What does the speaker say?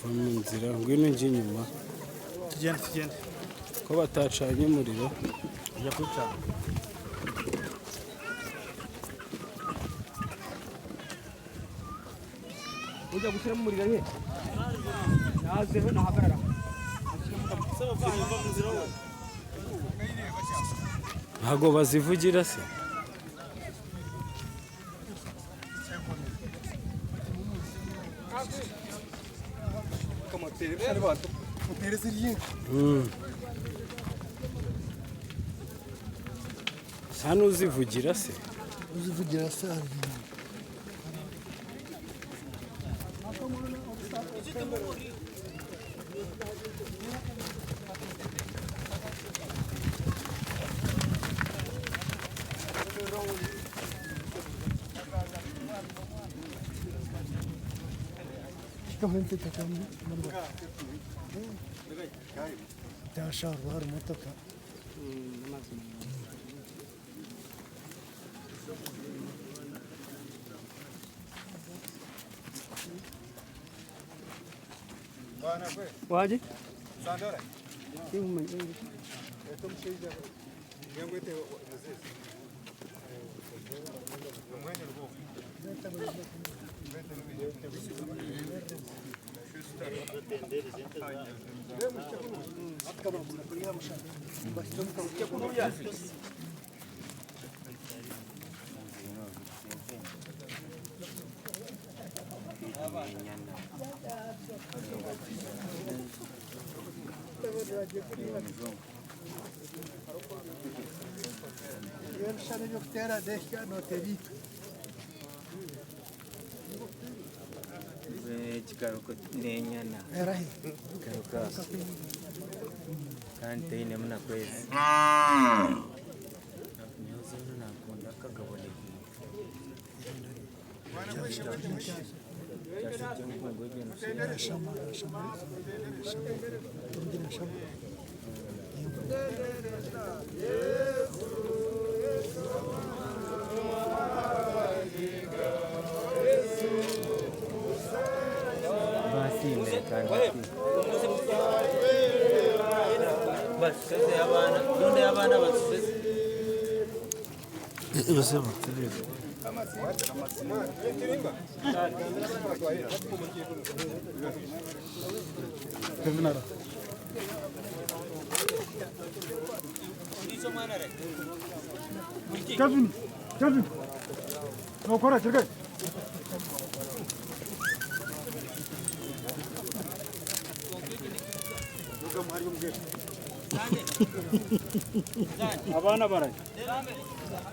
Va mu nzira, ngwino njye inyuma. Tugende, tugende. Ko batacanye umuriro? Ujya kuwucana. Ujya gushyiramo umuriro he? Nazeho nahagarara. Ntabwo bazivugira se? Nta n'uzivugira se? Uzivugira se ari inyuma. Byasharwa hari imodoka. Waje? Kigaruka nenyana garuka kandi teinemu na kwezi nyozono nakunda akagaboneka. Basime kandi baseze abana donde abana baseze. Kevin, Kevin. Nokora kirgay. Abana baraye.